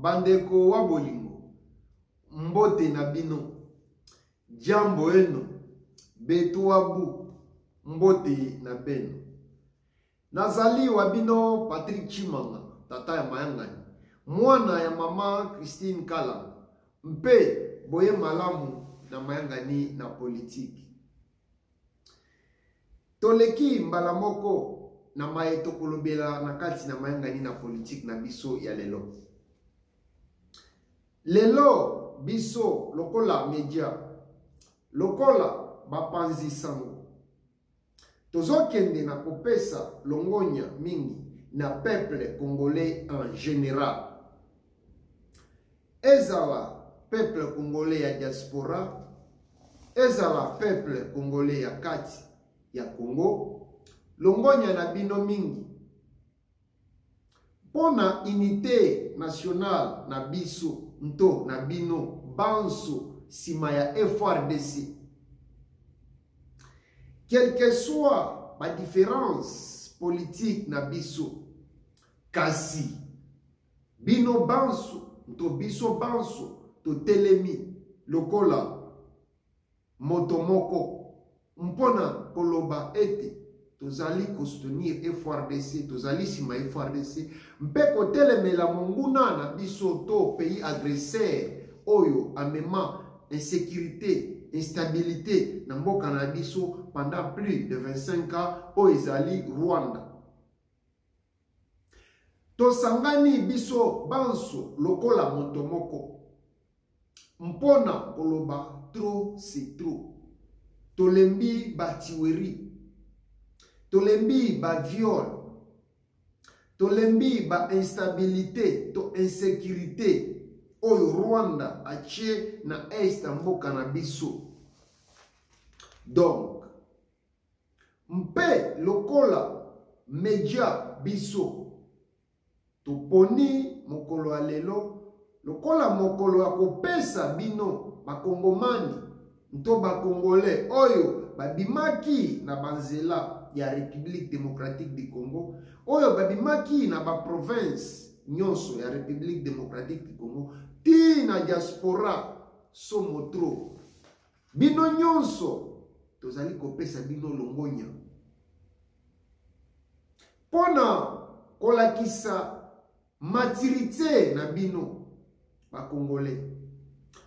Bandeko wa bolingo, mbote na bino. Jambo eno, betu wa bu, mbote na beno. Nazali wa bino Patrick Tshimanga, tata ya mayangani, mwana ya mama Christine Kalanga, mpe boye malamu na mayangani na politiki. Toleki mbala moko na maye tokolobela na kati na mayangani na politiki na biso ya lelo. Lelo biso lokola media, lokola bapanzi sango, tozokende na kopesa longonya mingi na peuple congolais en general. Ezala peuple congolais ya diaspora, ezala peuple congolais ya kati ya Congo, longonya na bino mingi mpo na unité nationale na biso nto na bino banso nsima ya FARDC. Quelle que soit ba différence politique na biso, kasi bino banso nto biso banso totelemi lokola moto moko mpo na koloba ete tozali kosoutenir FARDC, tozali nsima ya FARDC mpe kotelemela monguna na biso to pays agresseur oyo amema insécurité, instabilité na mboka na biso pendant plus de 25 ans, oyo ezali Rwanda. Tosangani biso banso lokola moto moko mpo na koloba trop c'est trop. Tolembi ba tuerie, tolembi ba viol, tolembi ba instabilité to insécurité oyo Rwanda atie na est ya mboka na biso. Donc mpe lokola media biso toponi mokolo ya lelo lokola mokolo ya kopesa bino bakongomani nto bakongole oyo babimaki na banzela ya République démocratique du Congo, oyo babimaki na ba province nyonso ya République démocratique du Congo ti na diaspora, somo trop. Bino nyonso tozali kopesa bino longonya mpo na kolakisa maturite na bino bakongole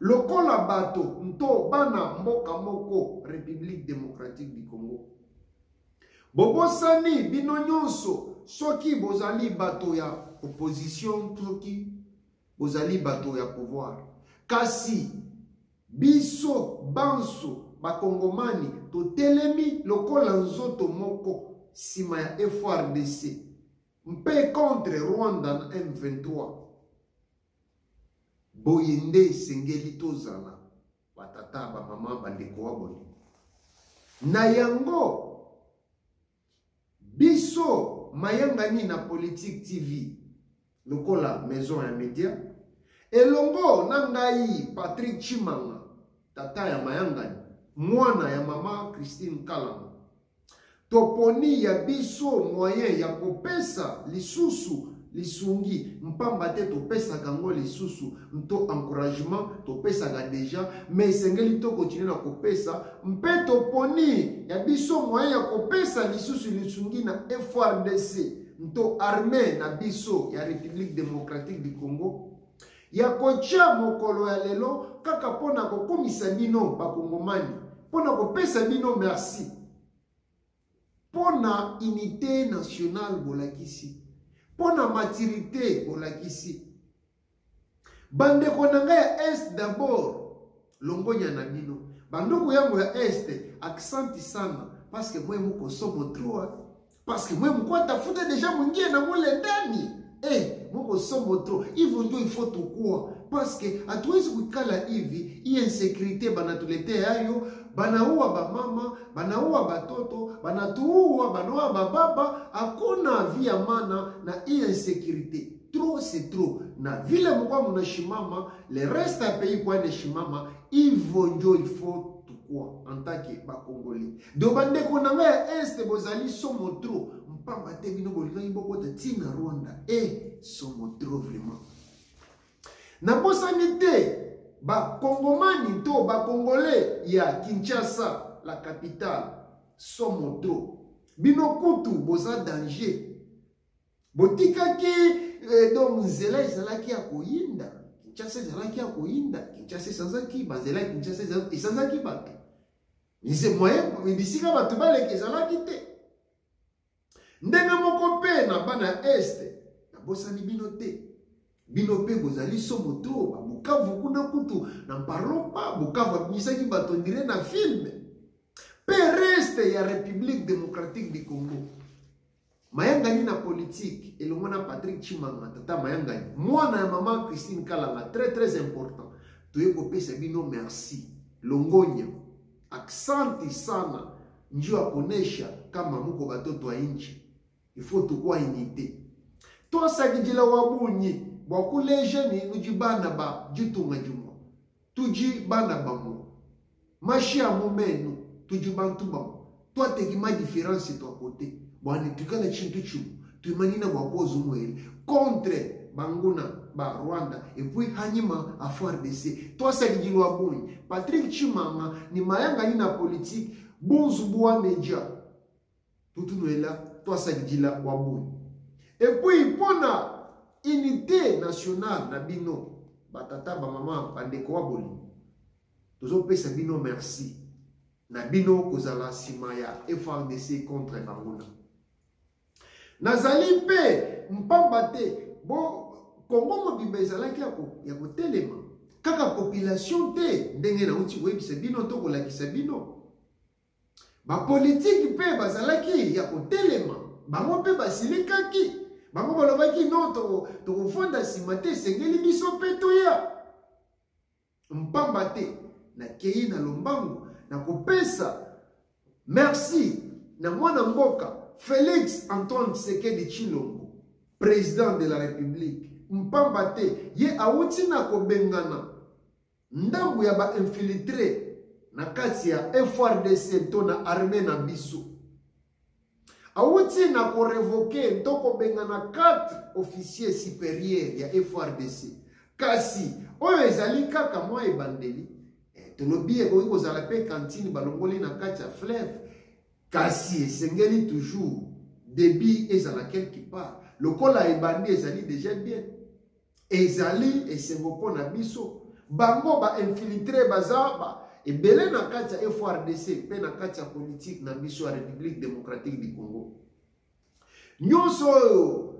lokola bato nto bana mboka moko République démocratique du Congo. Bobosani bino nyonso soki bozali bato ya opposition, soki bozali bato ya pouvoir, kasi biso banso bakongomani totelemi lokola nzoto moko nsima ya FARDC mpe contre Rwanda na M23. Boye nde esengeli tozala batata, bamama, bandeko wa bolingo. Na yango biso mayangani na Politique TV lokola maison ya media elongo na ngai Patrick Tshimanga, tata ya mayangani, mwana ya mama Christine Kalanga, toponi ya biso moyen ya kopesa lisusu lisungi, mpamba te topesaka yango lisusu nto encouragement topesaka deja, mais esengeli tokontinue na kopesa. Mpe toponi ya biso moyen ya kopesa lisusu lisungi na FARDC nto armée na biso ya République démocratique du Congo, ya kotia mokolo ya lelo kaka mpona kokomisa bino bakongomani, mpona kopesa bino merci mpona unité nationale bolakisi, mpona maturité bolakisi. Bandeko na ngai ya Est, d'abord longonya na bino bandeko yango ya Est, aksanti sana parce que mwe muko somo trop, parce que mwe muko atafuta deja mwingie na mule ndani. Muko somo trop hivyo ndio ifo tukua, parce que hatuwezi kuikala hivi. Hii insécurité banatuletea hayo, banaua bamama, banaua batoto, banatuua, banaua bababa, hakuna vie ya maana na hii insécurité. Trop c'est trop. Na vile mukwa munashimama, le reste ya pays kwa neshimama, hivyo ndio il faut tukua en tant que ba Congolais. Do bandeko na ngai ya Est bozali somo trop, mpamba te bino bolingaki bokota ti na Rwanda. Somo trop vraiment. Nabosani te bakongomani to bakongole ya Kinshasa, la capitale, somo trop. Bino kutu boza danger. Botikaki donc nzela ezalaki ya koyinda. Kinshasa ezalaki ya koyinda. Kinshasa esanzaki, banzela ya Kinshasa esanzaki bato. Nze moyen bisika bato baleka ezalaki te. Ndenge moko mpe na bana ya Est, nabosani bino te. Bino mpe bozali somo to ba Bukavu kuna kutu na parlons pas. Bukavu abimisaki bato ndire na film. Pe reste ya République démocratique du Congo. Mayangani na politique elongo na Patrick Tshimanga, tata Mayangani, mwana ya mama Christine Kalanga, très très important. Toye kopesa bino merci. Longonya. Aksanti sana njio akonesha kama muko batoto wa inchi. Il faut tukua unité. Twasakidila wa bunyi bwa kuleja ni nudi bana ba ditunga dimua. Tudi bana bamue. Mashi a mu menu tudi bantu bamue. Twateki ma différence twa kote bua ne tuikala tshintu tshimue. Tuimanyina bua kozu muele contre banguna ba Rwanda et puis hanyima a FARDC. Twasakidila wa bunyi Patrick Tshimanga ni mayangani na politique bunzu bua media. Tutunuela twasakidila wa bunyi. Et puis pona unité nationale na bino batata ba mama bandeko wa bolingo, tozopesa bino merci na bino kozala nsima ya FARDC contre banguna. Nazali mpe mpamba te bo Congo mobimba ezalaki ya kotelema kaka population te, ndenge nauti koyebisa bino to kolakisa bino. Ba politiki mpe bazalaki ya kotelema, bango mpe basilikaki, bango balobaki non, tokofanda nsima te, esengeli biso mpe toya. Mpamba te nakei na lombangu na kopesa merci na mwana mboka Félix Antoine Tshisekedi Tshilombo, président de la République. Mpamba te ye awuti na kobengana ndambu ya ba infiltré na kati ya FARDC to na armée na biso. Awuti na korevoke to kobengana 4 officiers supérieurs ya FARDC. Kasi oyo ezali kaka mwa ebandeli. Tolobi ekoki kozala pe cantine balongoli na kati ya fleuve, kasi esengeli toujours débit ezala quelque part. Lokola ebandi ezali déjà bien. Ezali esengo mpo na biso. Bango ba infiltré baza ba ebele na kati ya FARDC mpe na kati ya politique na biso ya République démocratique du Congo. Nyonso oyo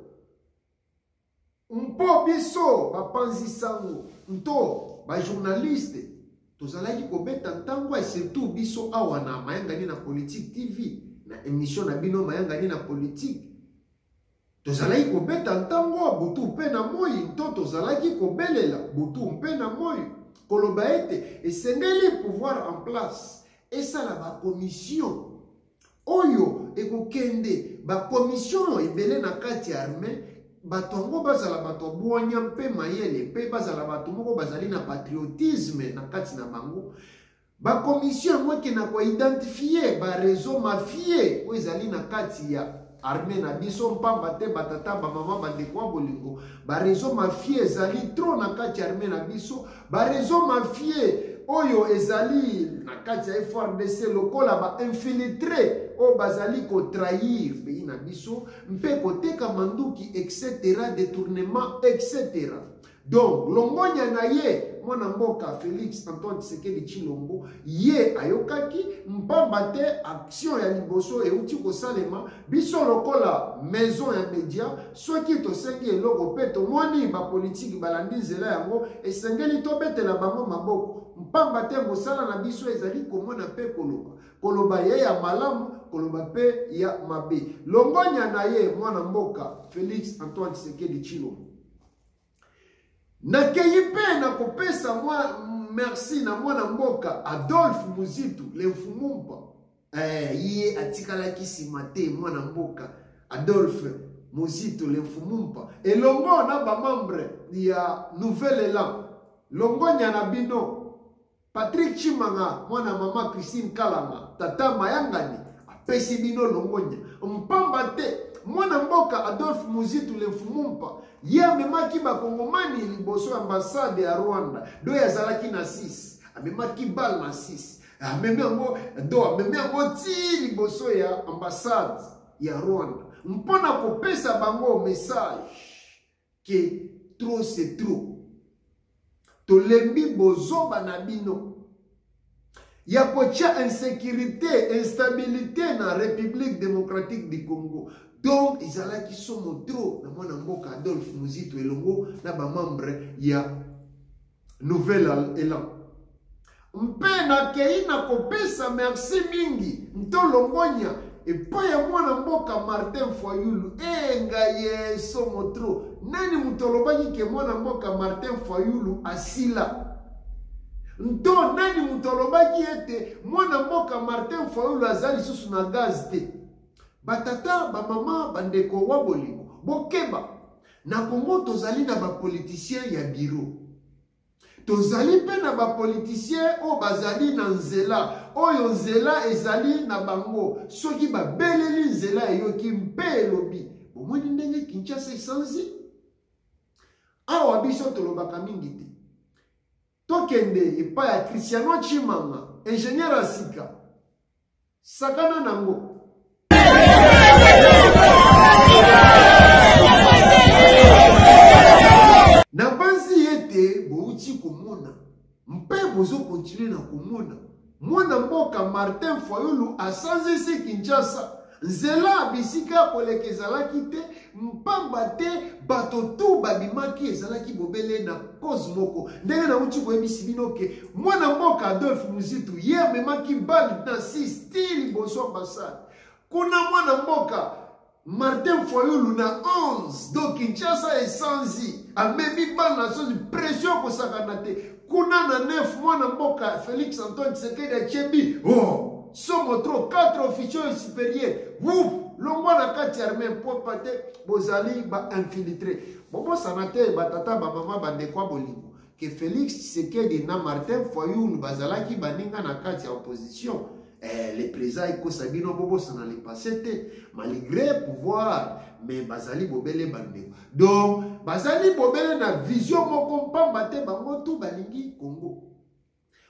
mpo biso bapanzi sango nto ba journaliste tozalaki kobeta ntango ya surtout biso awa na Mayangani na Politique TV na émission na bino Mayangani na Politique. Tozalaki kobeta ntango butu mpe na moi, nto tozalaki kobelela butu mpe na moi, koloba ete esengeli pouvoir en place esala ba commission oyo ekokende ba commission ebele na kati ya armée, bato yango bazala bato ya bwanya mpe mayele, mpe bazala bato moko bazali na patriotisme na kati na bango. Ba commission yango ekenda koidentifie ba réseau mafie oyo ezali na kati ya armée na biso, mpamba te batata bamama bandeko ya bolingo, ba réseau mafie ezali trop na kati ya armée na biso. Ba réseau mafie oyo ezali na kati ya FARDC lokola ba infiltré oyo bazali kotrahir pays na biso mpe koteka manduki etc, détournement etc. Donc longonya na ye mwana mboka Félix Antoine Tshisekedi Tshilombo, ye ayokaki mpamba te action ya liboso euti kosalema. Biso lokola maison ya media, soki tosengi eloko mpe tomoni ba politiki balandi nzela yango, esengeli tobetela bango maboko, mpamba te mosala na biso ezali komona mpe koloba, koloba ye ya malamu, koloba mpe ya mabe. Longonya na ye mwana mboka Félix Antoine Tshisekedi Tshilombo. Nakei mpe na kopesa mwa merci na mwana mboka Adolphe Muzitu le Mfumumpa. Ye atikalaki nsima te mwana mboka Adolphe Muzitu le Mfumumpa elongo na ba membre ya Nouvel Elan. Longonya na bino Patrick Tshimanga mwana mama Christine Kalanga tata Mayangani apesi bino longonya mpamba te. mwana mboka Adolphe Muzito le Mfumumpa ye amemaki bakongomani liboso ya ambassade ya Rwanda, do azalaki na 6, amemaki balle na 6, amemi yango do amemi yango ti liboso ya ambassade ya Rwanda mpo na kopesa bango message ke trop c'est trop, tolembi bozoba na bino ya kotia insécurité, instabilité na République démocratique du Congo. Donc ezalaki somo trop na mwana mboka Adolphe Muzito elongo na ba membre ya Nouvel Elan. Mpe nakei na kopesa merci mingi nto longonya epai ya mwana mboka Martin Fayulu. E ngai ye somo trop. Nani moto alobaki ke mwana mboka Martin Fayulu asila? Nto nani moto alobaki ete mwana mboka Martin Fayulu aza lisusu na gaz te? Batata, bamama, bandeko wa bolingo, bokeba. Na Congo tozali na bapoliticien ya bureau. Tozali mpe na bapoliticien oyo bazali na nzela, oyo nzela ezali na bango. Soki babeleli nzela eyoki mpe elobi. Bomoni ndenge Kinshasa esanzi? Awa biso tolobaka mingi te. Tokende epai ya Cristiano Tshimanga, ingénieur ya sika. Sakana nango. Nabanzi ete bouti komona mpe bozokontinue na komona mwana mboka Martin Fayulu asanzisi Kinshasa. Nzela bisika ya koleka ezalaki te, mpamba te bato tu babimaki ezalaki bobele na cause moko. Ndenge nauti koyebisi bino ke mwana mboka Adolphe Muzito ye amemaki balle na 6 ti liboso ambassade. Kuna mwana mboka Martin Fayulu na 11, donc Kinshasa esanzi, amemi balle na sozi, pression kosakana te. Kuna na 9 mwana mboka Félix Antoine Tshisekedi atie oh, somo trop, 4 officiers supérieurs, wup, longwa na kati ya armée mpo te bozali ba infiltré. Bobosana te batata bamama bandeko ya bolingo ke Félix Tshisekedi na Martin Fayulu bazalaki baninga na kati ya opposition. Le président ekosa bino bobosana le passé te, malgré pouvoir, mais bazali bobele bandeko. Donc bazali bobele na vision moko mpamba te bango tu balingi Congo.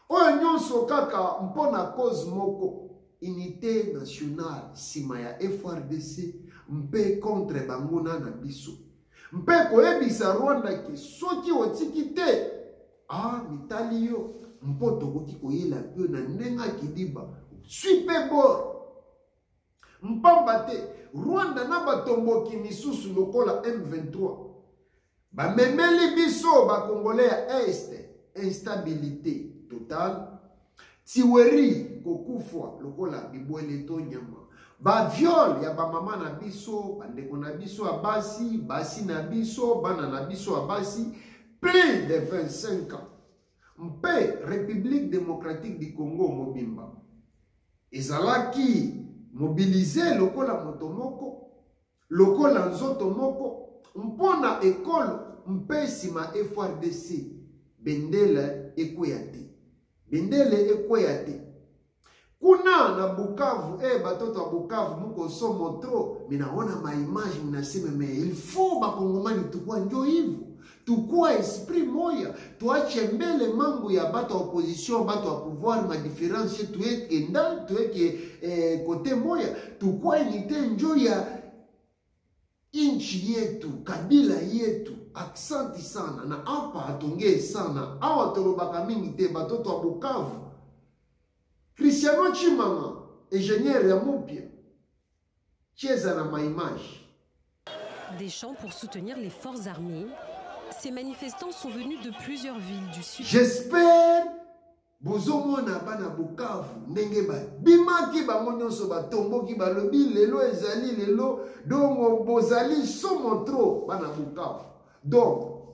Oyo nyonso kaka mpo na cause moko, unité nationale nsima ya FRDC mpe contre banguna na biso. Mpe koyebisa Rwanda ke soki otiki te, mitali yo mpo tokoki koyela yo na ndenge ya kidiba, sui mpe bor. Mpamba te Rwanda na batomboki misusu lokola M23 bamemeli biso ba Congolais ya Est instabilité totale, tiweri kokufa lokola bibwele to nyama, ba viol ya ba mama na biso, bandeko na biso ya basi, basi na biso, bana na biso ya basi, plus de 25 ans. Mpe République démocratique du Congo mobimba ezalaki mobilisé lokola moto moko, lokola nzoto moko mpona ekolo mpe nsima FRDC bendele ekweya te, bendele ekweya te. Kuna na Bukavu, batoto ya Bukavu muko somo trop, minaona ma image minasema mais il faut bakongomani tukua njo hivyo, tukua esprit moya, tuache mbele mambo ya bato ya opposition, bato ya pouvoir, ma différence tuweke ndani, tuweke kote moya, tukua unité njo ya inchi yetu, kabila yetu. Aksanti sana na hapa atongee sana, awa tolobaka mingi te batoto ya Bukavu. Cristiano Tshimanga, ingénieur ya Mupia, cheza na ma image. Des chants pour soutenir les forces armées. Ces manifestants sont venus de plusieurs villes du sud. J'espère bozomona bana Bukavu ndenge babimaki bango nyonso batomboki balobi lelo ezali lelo, donc bozali somo trop bana Bukavu. Donc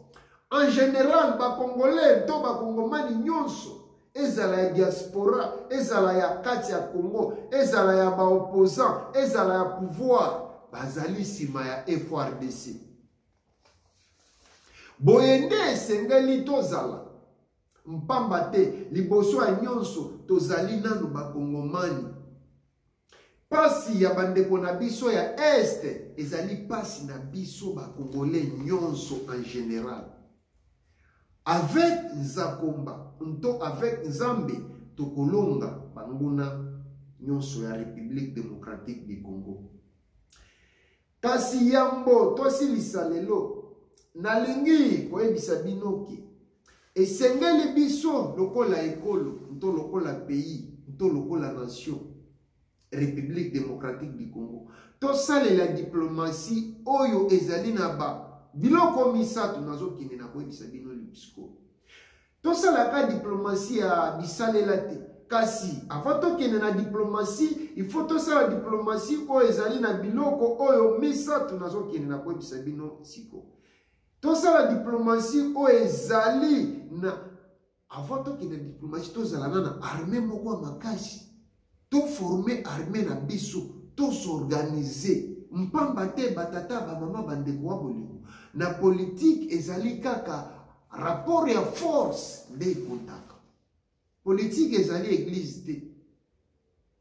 en général ba Congolais to ba Congomani nyonso, ezala ya diaspora, ezala ya kati ya Congo, ezala ya ba opposant, ezala ya pouvoir, bazali nsima ya FRDC. Boye nde esengeli tozala, mpamba te liboso ya nyonso tozali nanu bakongomani. Pasi ya bandeko na biso ya Est ezali pasi na biso ba Congolais nyonso en general. Avec Nzakomba nto avec Nzambe tokolonga banguna nyonso ya Republique democratique du Congo. Kasi yambo tosilisa lelo, nalingi koyebisa bino ke esengeli biso lokola ekolo nto lokola pays nto lokola nation Republique democratique du Congo tosalela diplomatie oyo ezali na ba biloko misato nazokende na koyebisa bino sikoyo. Tosalaka diplomatie ya bisalela te, kasi avant tokende na diplomatie, il faut tosala diplomatie oyo ezali na biloko oyo misato nazokende na koyebisa bino sikoyo. Tosala diplomatie oyo ezali na avant tokende na diplomatie, tozala na na armée moko ya makasi, toforme armée na biso, tosorganize. Mpamba te batata, bamama, bandeko wa bolingo, na politike ezali kaka rapport ya force nde ekontaka. Politike ezali eglise te.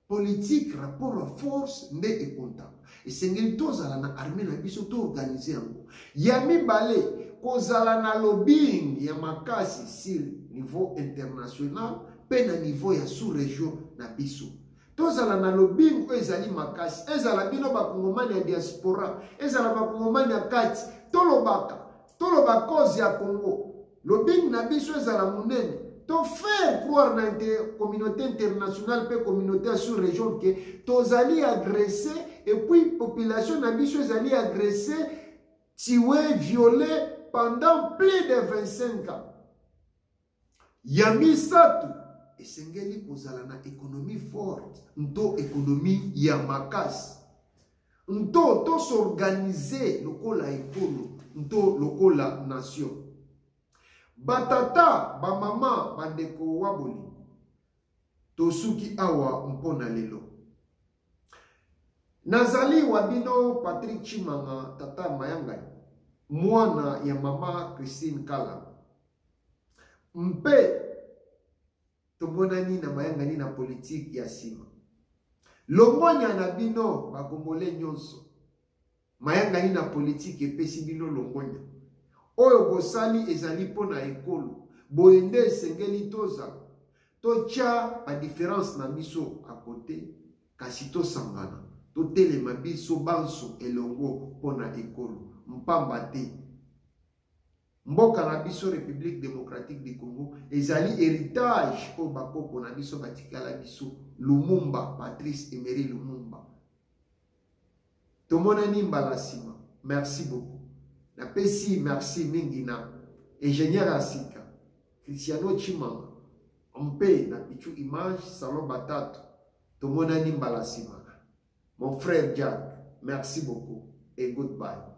Politique, rapport ya force nde ekontaka. Esengeli tozala na armée na biso, toorganize yango. Ya mibale, kozala na lobbying ya makasi sur niveau international mpe na niveau ya sous-région na biso. Tozala na lobbying oyo ezali makasi, ezala bino bakongomani ya diaspora, ezala bakongomani ya kati, tolobaka, toloba cause ya Congo. Lobbying na biso ezala monene, to faire croire na communauté internationale mpe communauté ya sous-région ke tozali agressé, et puis population na biso ezali agressé, tué, violé pendant plus de 25 ans. Ya misato, esengeli kozala na économie forte nto économie ya makasi, nto tosorganize lokola ekolo nto lokola nation. Batata, bamama, bandeko wa bolingo, tosuki awa mpo na lelo. Nazali wa bino Patrick Tshimanga, tata Mayangani, mwana ya mama Christine Kala. Mpe tomonani na mayangani na politike ya nsima. Longonya na bino bakongole nyonso. Mayangani na politike epesi bino longonya. Oyo bosali ezali mpo na ekolo. Boye nde esengeli tozala. Totya ba différence na biso à côté, kasi tosangana, totelema biso banso elongo mpo na ekolo. Mpamba te mboka na biso République démocratique du Congo ezali héritage oyo bakoko na biso batikala biso. Lumumba, Patrice Emery Lumumba. Tomonani mbala nsima. Merci beaucoup. Napesi merci mingi na ingénieur ya sika Cristiano Tshimanga mpe na Pichu Image Salon Batatu. Tomonani mbala nsima. Mon frère Jack, merci beaucoup et goodbye.